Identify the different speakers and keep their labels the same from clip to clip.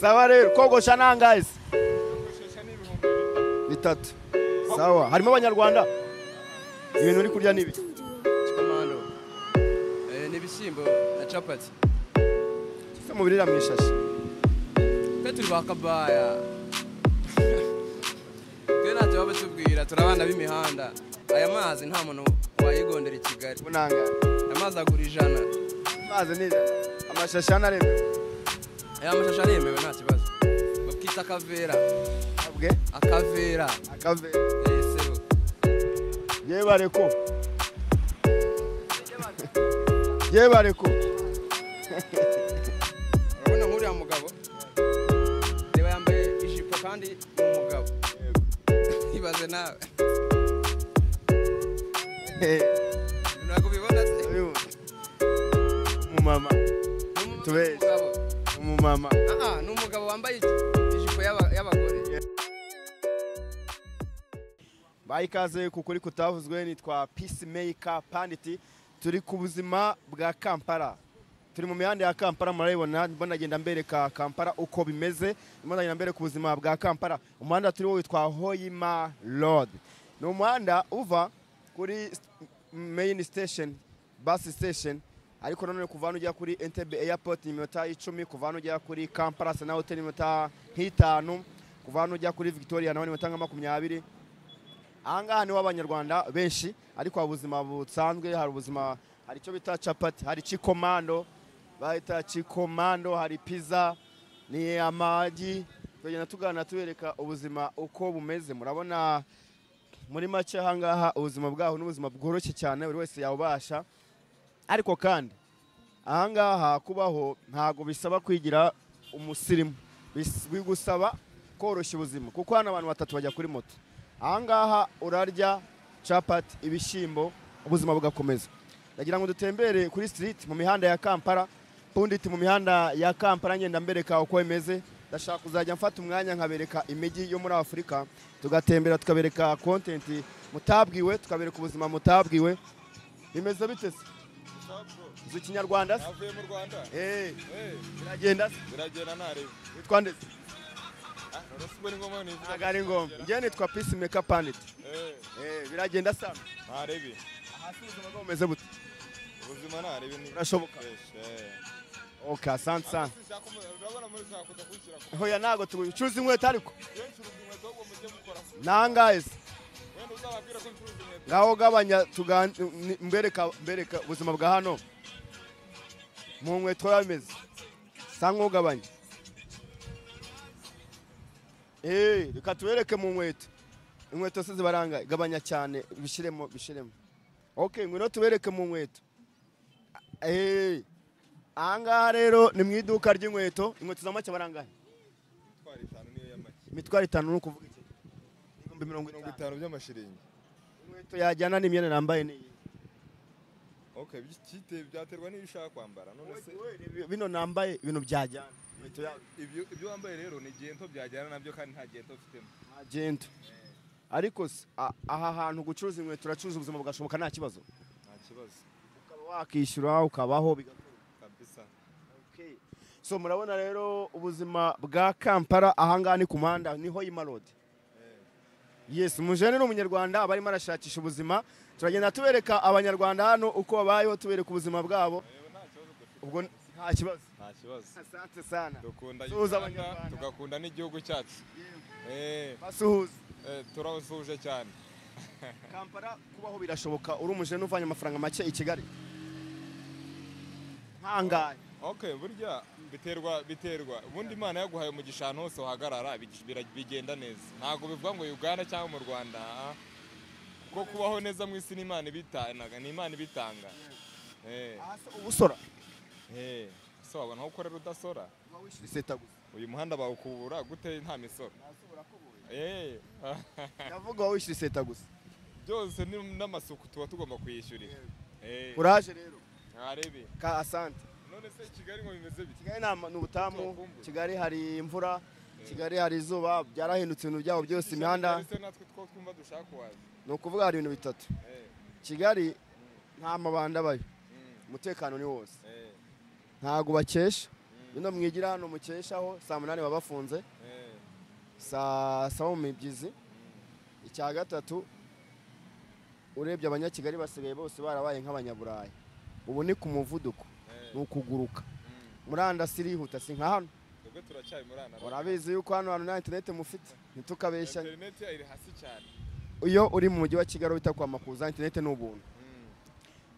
Speaker 1: Sawa rero kogosha nangahe se? Bitatu. Sawa, harimo abanyarwanda. Ibintu uri kurya nibi?
Speaker 2: Chikomando. Ni ibishyimbo na chapati.
Speaker 1: Se mubirira mu ishashi.
Speaker 2: Twe turi bakabaya. Twe ntacyo baba batubwira, turi abana b'imihanda. Aya mazi nta muntu wayigondera i Kigali.
Speaker 1: Bunanga.
Speaker 2: Amazi agura 100.
Speaker 1: Amazi ni 100. Amashashi anaremewe.
Speaker 2: Aya mashashi aremewe nta kibazo. Bakita akavera.
Speaker 1: Abwe?
Speaker 2: Akavera.
Speaker 1: Akavera.
Speaker 2: Sebo.
Speaker 1: Yebareko. Yebareko.
Speaker 2: Urabona nk'uriya mugabo? Reba yambaye ijipo kandi ni umugabo. Ibaze nawe. Ntabwo ubibona se?
Speaker 1: Umumama. Tubeshye. Umumama.
Speaker 2: Ni umugabo wambaye ijipo y'abagore.
Speaker 1: Bayi ikaze kukuri kutavuzwe, nitwa Peacemaker Pandit. Turi ku buzima bwa Kampala. Turi mu mihanda ya Kampala, murabibona mbona mbereka Kampala uko bimeze, mbona mbereka ubuzima bwa Kampala. Umuhanda turiho witwa Hoima Road. Ni umuhanda uva kuri main station, bus station, ariko none kuva hano ujya kuri Entebbe Airport ni iminota 10, kuva hano ujya kuri Kampala Serena Hotel ni iminota 5, kuva hano ujya kuri Victoria naho ni iminota 20. Ahangaha niho abanyarwanda benshi, ariko ubuzima busanzwe hari ubuzima, hari icyo bita chapati, hari chikomando, bahita chikomando, hari pizza, ni amagi. Tugenda tugana tubereka ubuzima uko bumeze. Murabona muri make ahangaha ubuzima bwaho n'ubuzima bworoshye cyane, buri wese yawubasha. Ariko kandi ahangaha kubaho ntago bisaba kwigira umusirimu, bigusaba koroshya ubuzima, kuko hano abantu batatu bajya kuri moto. Ahangaha urarya chapati, ibishyimbo, ubuzima bugakomeza. Ndagira ngo dutembere kuri street mu mihanda ya Kampala, punditi mu mihanda ya Kampala, ngenda mbereka uko imeze. Ndashaka kuzajya mfata umwanya nkabereka imijyi yo muri Afurika, tugatembera tukabereka content mutabwiwe, tukabereka ubuzima mutabwiwe. Bimeze bite se? Uzi Kinyarwanda se?
Speaker 3: Navuye mu Rwanda.
Speaker 1: Biragenda se?
Speaker 3: Biragenda ntarebe.
Speaker 1: Witwa nde?
Speaker 3: Ntabwo
Speaker 1: ari ngombwa. Njye nitwa Peacemaker Pandit. Biragenda sana.
Speaker 3: Ntarebe.
Speaker 1: Ahasi ubuzima bwawe bumeze bute?
Speaker 3: Ubuzima ntarebe ni.
Speaker 1: Birashoboka. Okay, asante sana. Hoya ntago tucuruza inkweto ariko. Nangahe se? Ngaho gabanya mbereka ubuzima bwa hano. Mu nkweto yameze. Sa nk'ugabanya. Reka tubereke mu nkweto. Inkweto se zibaranga, gabanya cyane, bishiremo bishiremo. Okay, ngwino tubereke mu nkweto. Ahangaha rero ni mu iduka ry'inkweto, inkweto za make barangahe?
Speaker 3: Imitwaro 5 niyo ya make.
Speaker 1: Imitwaro 5 ni ukuvuga iki?
Speaker 3: 50 by'amashiringi.
Speaker 1: Inkweto yajyana n'imyenda nambaye ni iyi.
Speaker 3: Okay, byite byaterwa n'ibyo ushaka kwambara. None se
Speaker 1: bino nambaye ibintu byajyana. Inkweto ya
Speaker 3: ibyo wambaye rero ni gento byajyana nabyo kandi nta gento ufitemo.
Speaker 1: Nta gento. Ariko aha hantu gucuruza inkweto uracuruza ubuzima bugashoboka nta kibazo.
Speaker 3: Nta kibazo.
Speaker 1: Ukaba wakishyura ukabaho bigakorwa.
Speaker 3: Kabisa.
Speaker 1: Okay. So murabona rero ubuzima bwa Kampala, ahangaha ni ku muhanda ni Hoima Road. Yes, umujene ni umunyarwanda abarimo arashakisha ubuzima. Turagenda tubereka abanyarwanda hano uko babayeho, tubereka ubuzima bwabo. Ubwo nta kibazo.
Speaker 3: Nta kibazo.
Speaker 1: Asante sana.
Speaker 3: Dukunda Uganda, tugakunda n'igihugu cyacu.
Speaker 1: Basuhuza.
Speaker 3: Turabasuhuje cyane.
Speaker 1: Kampala kubaho birashoboka uri umujene uvanye amafaranga make i Kigali. Ntangaye.
Speaker 3: Okay, burya biterwa. Ubundi Imana yaguhaye umugisha ahantu hose uhagarara bigenda neza. Ntago bivuga ngo Uganda cyangwa mu Rwanda. Kuko kubaho neza mu isi ni Imana ibitanga, ni Imana ibitanga.
Speaker 1: Ubusora.
Speaker 3: So wabona aho ukorera udasora?
Speaker 1: Uyu
Speaker 3: muhanda bawukubura gute nta misoro?
Speaker 1: Ndavuga wowe wishyura iseta gusa.
Speaker 3: Byose n'amasuku tuba tugomba kuyishyurira.
Speaker 1: Uraje rero.
Speaker 3: Ntarebe.
Speaker 1: Ka asante.
Speaker 3: None se Kigali ngo bimeze bite?
Speaker 1: Kigali ni ubutamu, Kigali hari imvura, Kigali hari izuba, byarahindutse ibintu byabo byose imihanda.
Speaker 3: Natwe twumva dushaka kuhaza.
Speaker 1: Ni ukuvuga hari ibintu bitatu. Kigali nta mabanda abayo. Umutekano ni wose. Ntago bakesha. Bino mwigira hano mukeshaho saa 8 baba bafunze. Saa 7 mu mibyizi. Icya gatatu urebye abanyakigali basigaye bose barabaye nk'abanyaburayi. Ubu ni ku muvuduko ni ukuguruka. Murandasi irihuta si nka hano.
Speaker 3: Twebwe turacyari muri analogue.
Speaker 1: Urabizi yuko hano hantu nta internet mufite ntitukabeshyanye.
Speaker 3: Internet iri hasi cyane.
Speaker 1: Iyo uri mu mujyi wa Kigali wita kwa Makuza internet ni ubuntu.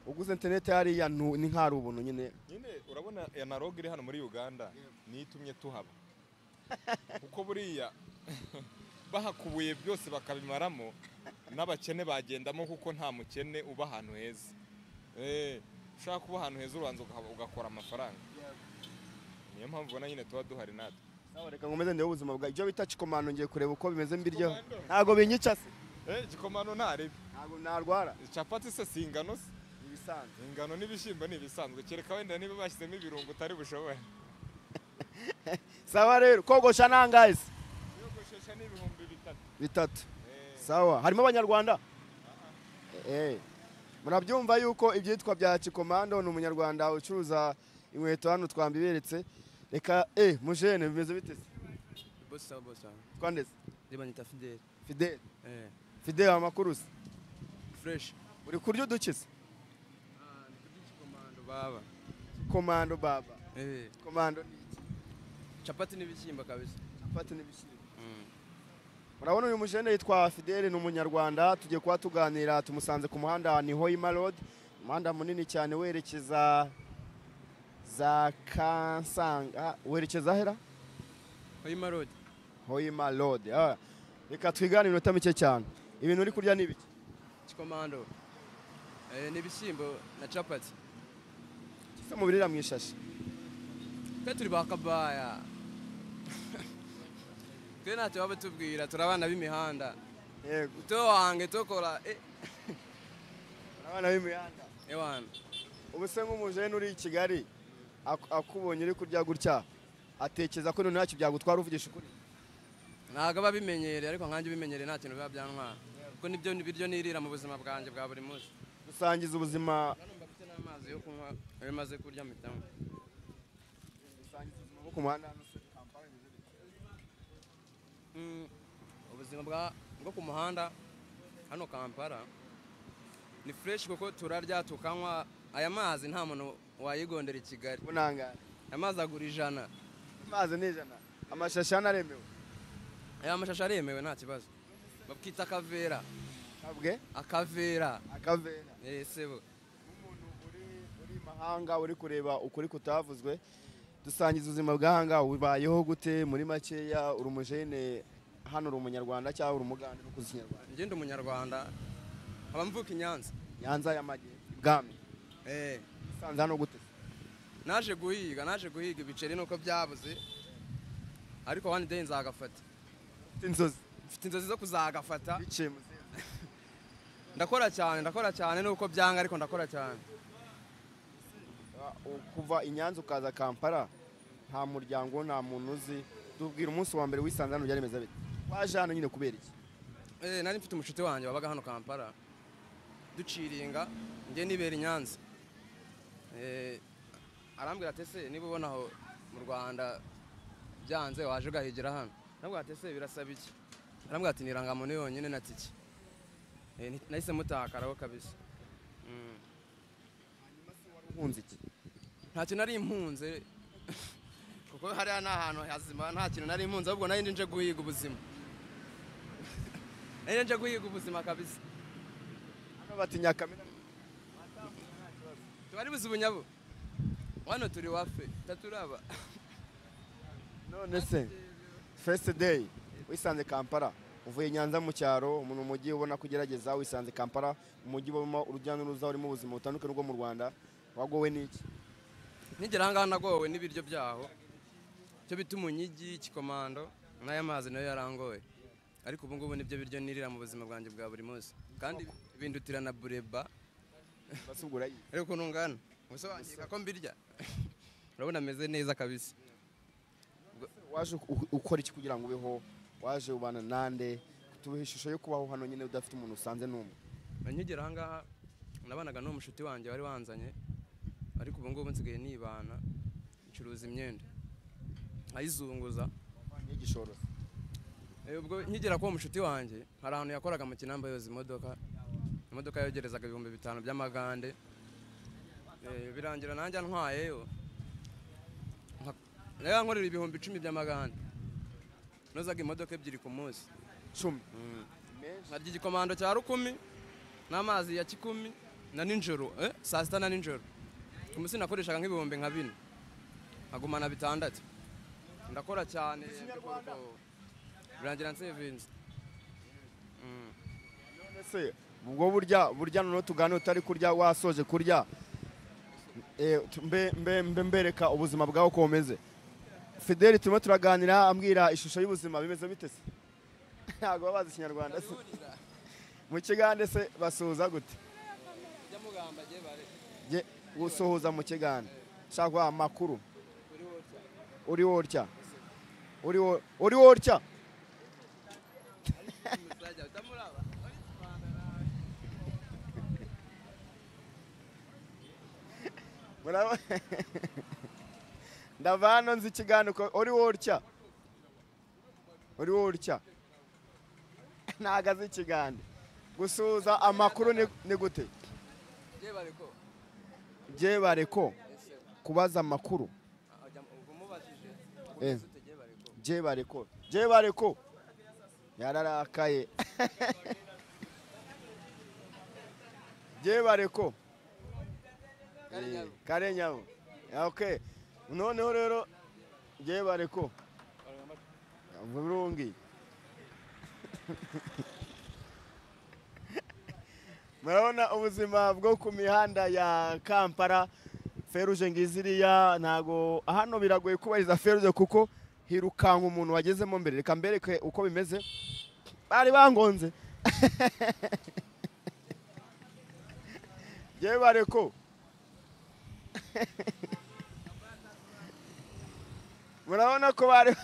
Speaker 1: Uguze internet hariya ni nk'ari ubuntu nyine.
Speaker 3: Nyine urabona analogue iri hano muri Uganda niyo itumye tuhaba. Kuko buriya bahakubuye byose bakabimaramo n'abakene bagendamo kuko nta mukene uba ahantu heza. Ushaka kuba ahantu heza ubanza ugakora amafaranga. Niyo mpamvu ubona nyine tuba duhari natwe.
Speaker 1: Sawa reka nkomeze ndebe ubuzima bwa ibyo bita chikomano ngiye kureba uko bimeze mbiryo. Ntago binyica se.
Speaker 3: Chikomano ntarebe.
Speaker 1: Ntago narwara.
Speaker 3: Chapati se si ingano se?
Speaker 1: Ibisanzwe.
Speaker 3: Ingano n'ibishyimbo ni ibisanzwe kereka wenda niba bashyizemo ibirungo utari bushobore.
Speaker 1: Sawa rero kogosha nangahe se?
Speaker 3: Yogoshesha ni 3000.
Speaker 1: Bitatu. Sawa harimo abanyarwanda? Murabyumva yuko ibyitwa bya Chikomando ni umunyarwanda ucuruza inkweto hano twambiberetse. Reka mujene bimeze bite se?
Speaker 2: Bosa bosa.
Speaker 1: Twandeze.
Speaker 2: Ndibanyita Fidel.
Speaker 1: Fidel. Fidel amakuru se?
Speaker 2: Fresh.
Speaker 1: Uri kurya udukize?
Speaker 2: Ndi kurya Chikomando baba.
Speaker 1: Chikomando baba. Komando ni iki?
Speaker 2: Chapati n'ibishyimbo kabisa.
Speaker 1: Chapati n'ibishyimbo. Murabona uyu mujene yitwa Fidel ni umunyarwanda tugiye kuba tuganira tumusanze ku muhanda ni Hoima Road, umuhanda munini cyane werekeza za Kansanga, werekeza hera?
Speaker 2: Hoima Road.
Speaker 1: Hoima Road. Reka twigane iminota mike cyane. Ibintu uri kurya ni ibiki?
Speaker 2: Chikomando. Ni ibishyimbo na chapati.
Speaker 1: Kisa mubirira mwishashi.
Speaker 2: Twe turi bakabaya. Twe ntacyo baba tubwira turabana b'imihanda.
Speaker 1: Yego.
Speaker 2: Uto wange tokora
Speaker 1: Urabana b'imihanda.
Speaker 2: Ewana.
Speaker 1: Ubu se nk'umujene uri i Kigali akubonye uri kurya gutya atekeza ko ntacyo byagutwara uvugisha ukuri?
Speaker 2: Ntago babimenyereye ariko nkanjye ubimenyereye nta kintu biba byantwara. Kuko nibyo biryo nirira mu buzima bwanjye bwa buri munsi.
Speaker 1: Dusangiza ubuzima.
Speaker 2: Hano mbafite n'amazi yo kunywa iyo maze kurya mpitamo.
Speaker 1: Dusangiza ubuzima bwo ku muhanda hano se Kampala bimeze bite?
Speaker 2: Ubuzima bwo ku muhanda hano Kampala ni fresh kuko turarya tukanywa. Aya mazi nta muntu wayigondera i Kigali.
Speaker 1: Bunangana.
Speaker 2: Aya mazi agura 100.
Speaker 1: Amazi ni 100. Amashashi aremewe.
Speaker 2: Aya mashashi aremewe nta kibazo. Bakita akavera.
Speaker 1: Kabwe?
Speaker 2: Akavera.
Speaker 1: Akavera.
Speaker 2: Sebo.
Speaker 1: Umuntu uri mahanga uri kureba ukuri kutavuzwe. Dusangiza ubuzima bw'ahanga ubayeho gute muri makeya uri umujene hano uri umunyarwanda cyangwa uri umugande no kuzi Kinyarwanda?
Speaker 2: Njye ndi umunyarwanda. Nkaba mvuka i Nyanza.
Speaker 1: Nyanza y'Amajyepfo. Ibwami. Sanze hano gute?
Speaker 2: Naje guhiga ibiceri nuko byabuze. Ariko one day nzagafata.
Speaker 1: Inzozi.
Speaker 2: Mfite inzozi zo kuzagafata.
Speaker 1: Biciye muzinzi.
Speaker 2: Ndakora cyane nuko byanga ariko ndakora cyane.
Speaker 1: Kuva i Nyanza ukaza Kampala nta muryango nta muntu uzi. Tubwira umunsi wa mbere wisanze hano byari bimeze bite? Waje hano nyine kubera iki?
Speaker 2: Nari mfite umucuti wanjye wabaga hano Kampala. Duciringa nge nibera i Nyanza. Arambwira ati se niba ubona aho mu Rwanda byanze waje ugahigira hano. Arambwira ati se birasaba iki? Arambwira ati nirangamuntu yonyine na tike. Nahise mutakaraho kabisa.
Speaker 1: Hanyuma se wari uhunze iki?
Speaker 2: Nta kintu nari impunze. Kuko hariya ni ahantu hazima nta kintu nari impunze ahubwo nari nje guhiga ubuzima. Nari nje guhiga ubuzima kabisa.
Speaker 1: Hano batinya kamera.
Speaker 2: Tubari buzi bunyabo. Wano turi wafe taturaba.
Speaker 1: None se first day wisanze Kampala uvuye Nyanza mu cyaro umuntu mujyi ubona kugerageza wisanze Kampala umujyi ubamo urujya n'uruza urimo ubuzima butandukanye n'ubwo mu Rwanda wagowe n'iki?
Speaker 2: Nigera ahangaha nagowe n'ibiryo byaho. Cyo bita umunyigi, ikikomando n'aya mazi nayo yarangoye. Ariko ubu ngubu nibyo biryo nirira mu buzima bwanjye bwa buri munsi. Kandi bindutira na bureba.
Speaker 1: Basubura yi.
Speaker 2: Ariko ntungana. Ubusobanukirwa ko mbirya. Urabona ameze neza kabisa.
Speaker 1: Waje ukora iki kugira ngo ubeho? Waje ubana nande? Tubeho ishusho yo kubaho hano nyine udafite umuntu usanze n'umwe.
Speaker 2: Nkigera ahangaha nabanaga n'umushuti wanjye wari wanzanye. Ariko ubu ngubu nsigaye nibana ncuruza imyenda. Ayizunguza.
Speaker 1: N'igishoro.
Speaker 2: Ubwo nkigera kuba umushuti wanjye hari ahantu yakoraga mu kinamba yoza imodoka. Imodoka yogerezaga 5000 by'amagande. Birangira nanjye ntwayeyo. Nayo nkorera 10,000 by'amagande. Nozaga imodoka ebyiri ku munsi.
Speaker 1: 10.
Speaker 2: Nkarya igikomando cya 10 n'amazi ya 10 na ninjoro, saa sita na ninjoro. Ku munsi nakoreshaga nk'ibihumbi nka 4. Agumana 6. Ndakora cyane birangira nsevinze.
Speaker 1: None se ubwo burya noneho tugane utari kurya wasoje kurya, mbe mbereka ubuzima bwawe uko bumeze. Fidel turimo turaganira ambwira ishusho y'ubuzima bimeze bite se? Ntabwo babazi Ikinyarwanda se. Mu Kigande se basuhuza gute? Je gusuhuza mu Kigande shaka amakuru. Uri worya. Uri worya. Ndavano nzi Kigande ko uri worya. Uri worya. Nagaze Ikigande. Gusuhuza amakuru ni gute? Je bareko. Kubaza amakuru. Je bareko. Je bareko. Yararakaye. Je bareko. Karenyawo. Okay. Noneho rero je bareko. Burungi. Murabona ubuzima bwo ku mihanda ya Kampala. Feruje ngiziriya ntago hano biragoye kubariza feruje kuko hirukanka umuntu wagezemo mbere. Reka mbereke uko bimeze. Bari bangonze. Je bareko. Murabona ko bari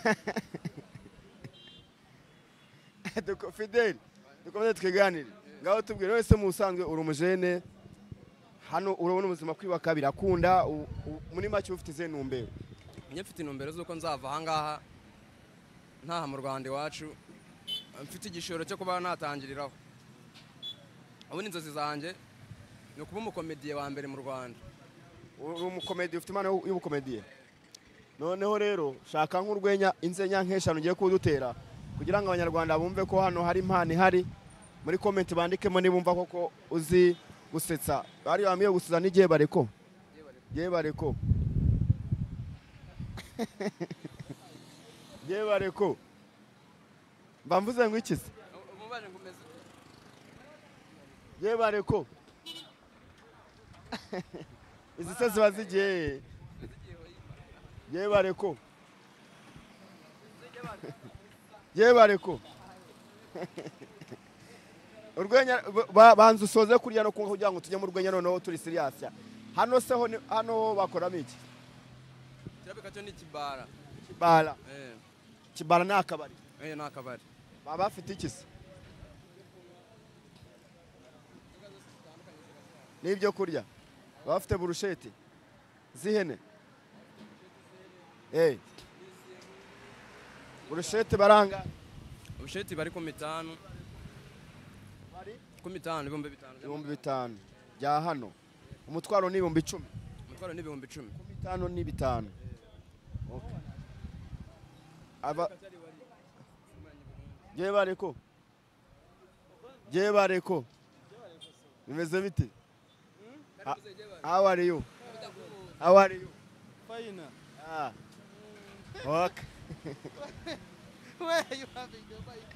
Speaker 1: Fidel dukomeze twiganire. Ngaho tubwire wese mu usanzwe uri umujene hano urabona ubuzima kwibaka birakunda muri make ufite izihe ntumbero?
Speaker 2: Njye mfite intumbero z'uko nzava aha ngaha ntaha mu Rwanda iwacu mfite igishoro cyo kuba natangiriraho. Ubundi inzozi zanjye ni ukuba umukomediye wa mbere mu Rwanda.
Speaker 1: Uri umukomediye, ufite impano y'ubukomediye. Noneho rero shaka nk'urwenya inzenya nk'eshanu ugiye kudutera kugira ngo abanyarwanda bumve ko hano hari impano ihari. Muri comment bandikemo nibumva koko uzi gusetsa. Bari bamiye gusuza n'igihe bareko. Gihe bareko. Gihe bareko. Bamvuze ngo iki se? Gihe bareko. Izi se ziba zigiye. Gihe bareko. Gihe bareko. Urwenya banza usoze kurya no kunywa kugira ngo tujye mu rwenya noneho turi serious. Hano se ho hano bakoramo iki?
Speaker 2: Kirabika cyo ni kibara.
Speaker 1: Kibara. Kibara ni akabari.
Speaker 2: Ni akabari.
Speaker 1: Baba bafite iki se? N'ibyo kurya. Baba bafite burusheti z'ihene. Burusheti baranga.
Speaker 2: Burusheti bari ku 5. Ku 5 5,000.
Speaker 1: 5,000 bya hano. Umutwaro ni 10,000.
Speaker 2: Umutwaro ni 10,000.
Speaker 1: Ku 5 ni 5. Okay. Aba Je bareko. Je bareko. Bimeze bite? How are you? How are you?
Speaker 4: Fine.
Speaker 1: Ah. Okay.
Speaker 4: Where are you having the bike?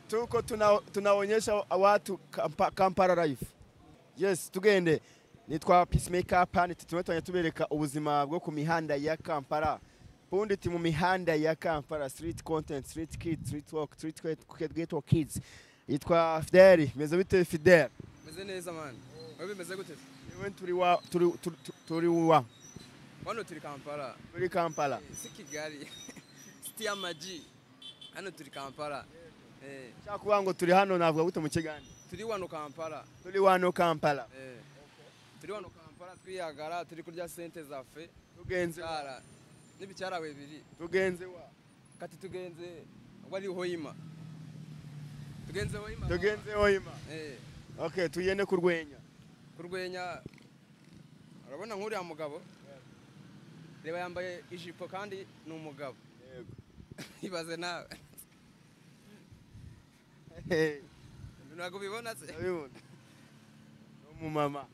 Speaker 1: Tuko tunaonyesha watu Kampala life. Yes, tugende. Nitwa Peacemaker Pundit, tumwe tubereka ubuzima bwo ku mihanda ya Kampala. Pundit mu mihanda ya Kampala, street content, street kids, street walk, street ghetto kids. Yitwa Fidel, meze bite Fidel?
Speaker 2: Meze neza man. Wewe bimeze gute?
Speaker 1: Yewe turi wa.
Speaker 2: Hano turi Kampala.
Speaker 1: Turi Kampala.
Speaker 2: Si Kigali. City ya maji. Hano turi Kampala.
Speaker 1: Cyakuba ngo turi hano navuga gute mu Kigande?
Speaker 2: Turi wano Kampala.
Speaker 1: Turi wano Kampala.
Speaker 2: Turi wano Kampala. Kampala twiyagara turi kurya sente za fe.
Speaker 1: Tugenze
Speaker 2: n'ibicyarawe biri.
Speaker 1: Tugenze wa.
Speaker 2: Kati tugenze wali hoima. Tugenze hoima.
Speaker 1: Tugenze hoima.
Speaker 2: Eh.
Speaker 1: Okay, tugende kurwenya.
Speaker 2: Kurwenya. Urabona nk'uriya mugabo? Reba yambaye ijipo kandi ni umugabo.
Speaker 1: Yego.
Speaker 2: Ibaze nawe. Ntabwo ubibona se?
Speaker 1: Ndabibona. N'umumama.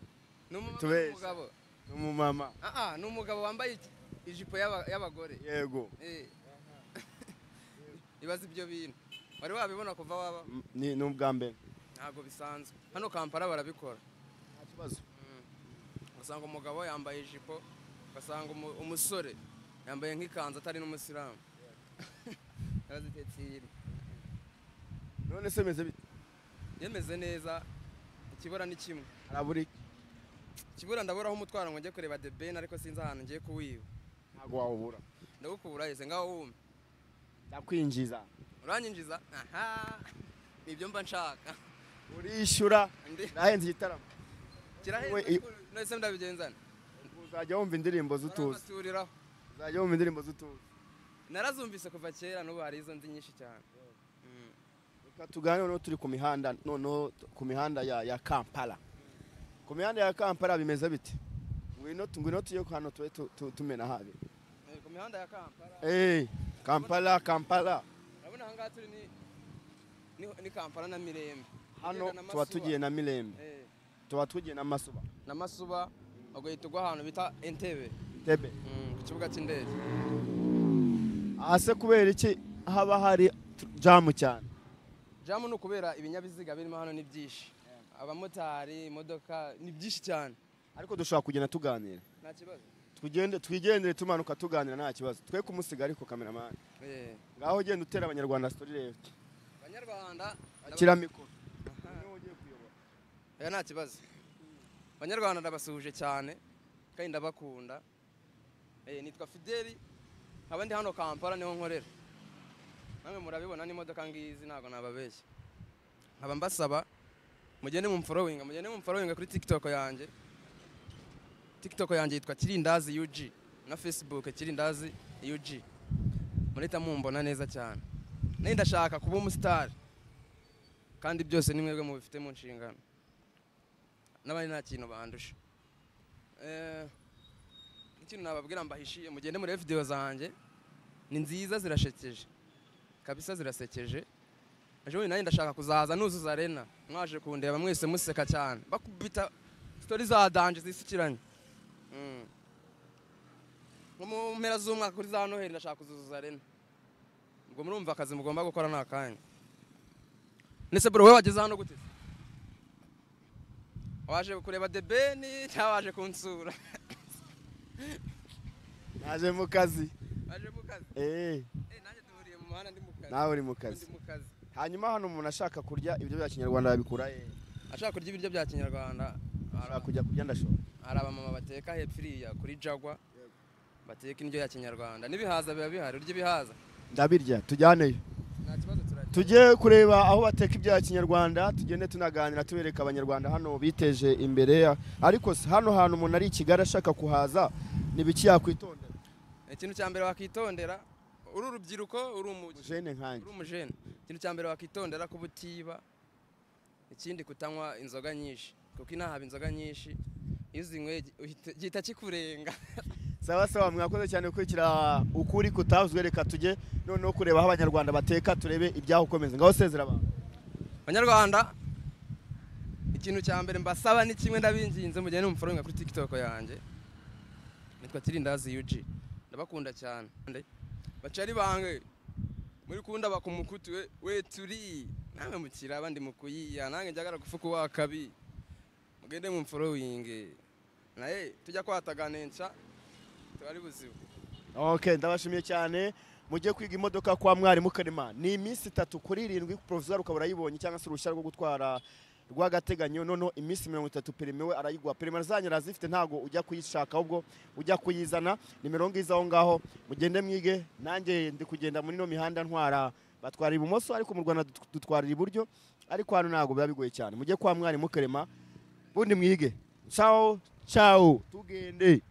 Speaker 2: N'umugabo.
Speaker 1: N'umumama.
Speaker 2: Ah, ni umugabo wambaye ijipo y'abagore.
Speaker 1: Yego.
Speaker 2: Eh. Ibaze ibyo bintu. Wari wabibona kuva waba?
Speaker 1: Ni ubwa mbere.
Speaker 2: Ntabwo bisanzwe. Hano Kampala barabikora.
Speaker 1: Nta kibazo.
Speaker 2: Usanga umugabo yambaye ijipo, ugasanga umusore yambaye nk'ikanzu atari n'umusilamu. Yarazitetsire.
Speaker 1: None se meze bite?
Speaker 2: Yemeze neza, ikibura ni kimwe.
Speaker 1: Harabura iki?
Speaker 2: Ikibura ndaburaho umutwaro ngo njye kureba The Ben ariko sinzi ahantu ngiye kuwiba.
Speaker 1: Ntabwo wawubura.
Speaker 2: Ndagukubura yese ngaho wume.
Speaker 1: Ndakwinjiza.
Speaker 2: Uranyinjiza? Aha. Nibyo mba nshaka.
Speaker 1: Urishyura. Nahenze igitaramo.
Speaker 2: Kirahenze. None ndabigenzana.
Speaker 1: Uzajya wumva indirimbo z'utuzi. Uzajya wumva indirimbo z'utuzi.
Speaker 2: Narazumvise kuva kera n'ubu hari izo nzi nyinshi cyane.
Speaker 1: Reka tuganire noneho turi ku mihanda, noneho ku mihanda ya Kampala. Ku mihanda ya Kampala bimeze bite? Ngwino tuye hano tube tumena habi.
Speaker 2: Ku mihanda ya Kampala.
Speaker 1: Eh, Kampala, Kampala.
Speaker 2: Urabona aha ngaha turi ni Kampala na Mirembe.
Speaker 1: Hano tuba tugiye na Mirembe. Tuba tugiye na Masuba.
Speaker 2: Na Masuba ugahita ugwa ahantu bita Entebbe.
Speaker 1: Entebbe.
Speaker 2: Ku kibuga cy'indege.
Speaker 1: Ase kubera iki haba hari jamu cyane?
Speaker 2: Jamu ni ukubera ibinyabiziga birimo hano ni byinshi. Abamotari, imodoka ni byinshi cyane.
Speaker 1: Ariko dushobora kugenda tuganira.
Speaker 2: Nta kibazo.
Speaker 1: Tugende twigendere tumanuka tuganira nta kibazo. Twe kumusiga ariko cameraman.
Speaker 2: Eh.
Speaker 1: Ngaho genda utera abanyarwanda story rero.
Speaker 2: Abanyarwanda
Speaker 1: akira mikoro.
Speaker 2: Oya nta kibazo. Abanyarwanda ndabasuhuje cyane kandi ndabakunda. Nitwa Fideli nkaba ndi hano Kampala niho nkorera. Namwe murabibona n'imodoka ngizi ntago nababeshya. Nkaba mbasaba mugende mumfollowinga kuri TikTok yanjye. TikTok yanjye yitwa Kirindazi UG na Facebook Kirindazi UG. Murita mumbona neza cyane. Nari ndashaka kuba umustar. Kandi byose ni mwebwe mubifite mu nshingano. N'abandi nta kintu bandusha. Ikintu nababwira mbahishiye mugende muri video zanjye ni nziza zirashekeje. Kabisa zirasekeje. Ejo bundi nanjye ndashaka kuzaza nuzuza arena. Mwaje kundeba mwese museka cyane. Bakubita story za danje zisukiranye. Nko mu mpera z'umwaka kuri za Noheli ndashaka kuzuza arena. Ubwo murumva akazi mugomba gukora nta kanya. Nese bro wewe wageze hano gute? Waje kureba The Ben cyangwa waje kunsura?
Speaker 1: Naje mu kazi.
Speaker 2: Waje mu kazi?
Speaker 1: Eh.
Speaker 2: Nanjye duhuriye mu muhanda ndi mu kazi.
Speaker 1: Nawe uri mu kazi.
Speaker 2: Ndi mu kazi.
Speaker 1: Hanyuma hano umuntu ashaka kurya ibiryo bya Kinyarwanda yabikura he?
Speaker 2: Ashaka kurya ibiryo bya Kinyarwanda,
Speaker 1: ashaka kujya kurya ndashobora.
Speaker 2: Hari abamama bateka hepfiriya kuri Jagwa. Bateka indyo ya Kinyarwanda. N'ibihaza biba bihari, urya ibihaza.
Speaker 1: Ndabirya, tujyaneyo.
Speaker 2: Nta kibazo turajya.
Speaker 1: Tujye kureba aho bateka ibya Kinyarwanda, tugende tunaganira tubereka abanyarwanda hano biteje imbere. Ariko hano hantu umuntu ari i Kigali ashaka kuhaza nibiki yakwitondera?
Speaker 2: Ikintu cya mbere wakitondera uri urubyiruko uri
Speaker 1: umujene nkanjye.
Speaker 2: Uri umujene. Ikintu cya mbere wakitondera kubutiba. Ikindi kutanywa inzoga nyinshi kuko inahaba inzoga nyinshi iyo uzinyweye gihita kikurenga.
Speaker 1: Sawa sawa, mwakoze cyane gukurikira ukuri kutavuzwe. Reka tujye noneho kureba aho abanyarwanda bateka turebe ibyaho ukomeza. Ngaho sezera abantu.
Speaker 2: Abanyarwanda ikintu cya mbere mbasaba ni kimwe ndabinginze mugende mumfollowinga kuri TikTok yanjye. Nitwa Kirindazi UG. Ndabakunda cyane. Bacari bange muri kunda bakumukutu we turi namwe mukira abandi mukuyiya nange njagara kufuku wakabi. Mugende mumfollowinge. Naye tujya kwataganenca tubari buzibu.
Speaker 1: Okay, ndabashimiye cyane. Mujye kwiga imodoka kwa mwarimu Karema. Ni iminsi 3 kuri 7 provisoire ukaba urayibonye cyangwa se uruhushya rwo gutwara rw'agateganyo. Noneho iminsi 30 perime we arayiguha. Perime zanyu arazifite ntago ujya kuyishaka ahubwo ujya kuyizana. Nimero ngiza aho ngaho mugende mwige. Nanjye ndi kugenda muri no mihanda ntwara batwara ibumoso ariko mu Rwanda dutwarira iburyo, ariko hano ntago biba bigoye cyane. Mujye kwa mwarimu Karema bundi mwige. Ciao. Ciao, tugende.